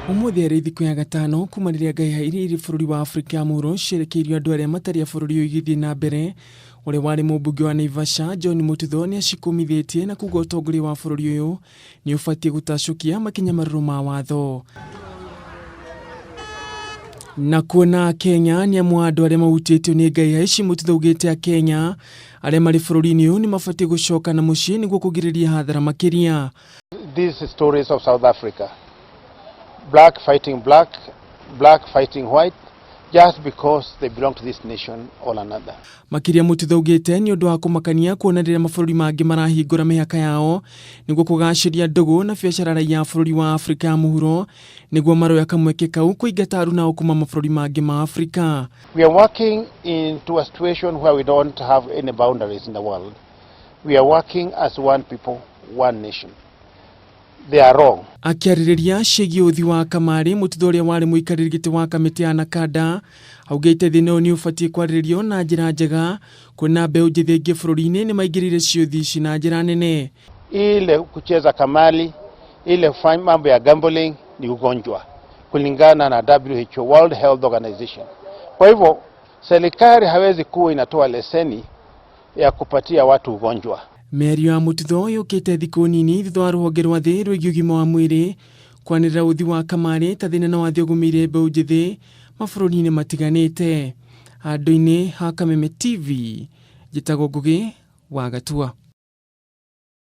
Ũmũthĩ arĩ thikũ ya gatano kuma rĩrĩa ngaiha iria irĩ bũrũri wa Afrika ya Mũhuro cierekeirio andũ arĩa matarĩ a bũrũri ũyũ igĩthiĩ na mbere. Ũrĩa warĩ mũmbunge wa Naivasha John Mututho nĩ acikũmithĩtie na kuga ũtongoria wa bũrũri ũyũ nĩ ũbatiĩ gũtacũkia makinya marũrũ ma watho. Na kuona Akenya nĩ amwe a andũ arĩa mahutĩtio nĩ ngaiha ici, Mututho augĩte Akenya arĩa marĩ bũrũri-inĩ ũyũ nĩ mabatiĩ gũcoka na mũciĩ nĩguo kũgirĩrĩria hathara makĩria. These stories of South Africa, black fighting black, black fighting white, just because they belong to this nation or another. Makĩria Mututho augĩte nĩ ũndũ wa kũmakania kuona rĩrĩa mabũrũri mangĩ marahingũra mĩhaka yao nĩguo kũgacĩria ndũgũ na biacara raiya a bũrũri wa Afrika ya Mũhuro nĩguo maroya kamweke kau kũingata arunao kuma mabũrũri mangĩ ma Afrika. We are working into a situation where we don't have any boundaries in the world. We are working as one people, one nation. They are wrong. Akĩarĩrĩria ciĩgiĩ ũthi wa kamarĩ, Mututho ũrĩa warĩ mũikarĩri gĩtĩ wa kamĩtĩ ya Nakada augĩte thĩna ũyũ nĩ ũbatiĩ kwarĩrĩrio na njĩra njega kuona mbeũ njĩthĩ aingĩ bũrũri-inĩ nĩ maingĩrĩire ciũthi ici na njĩra nene. Ile kucheza kamali, ile kufanya mambo ya gambling ni ugonjwa kulingana na WHO, World Health Organization. Kwa hivyo serikali hawezi kuwa inatoa leseni ya kupatia watu ugonjwa. Mĩario ya Mututho yũkĩte thikũ nini thutha wa rũhonge rwa thĩ rwĩgiĩ ũgima wa mwĩrĩ kwanĩrĩra ũthi wa kamarĩ ta thĩna na wathĩ ũgũmĩire mbeũ njĩthĩ mabũrũri-inĩ matiganĩte. Handũ-inĩ ha Kameme TV, njĩtagwo Ngũgĩ wa Gatua.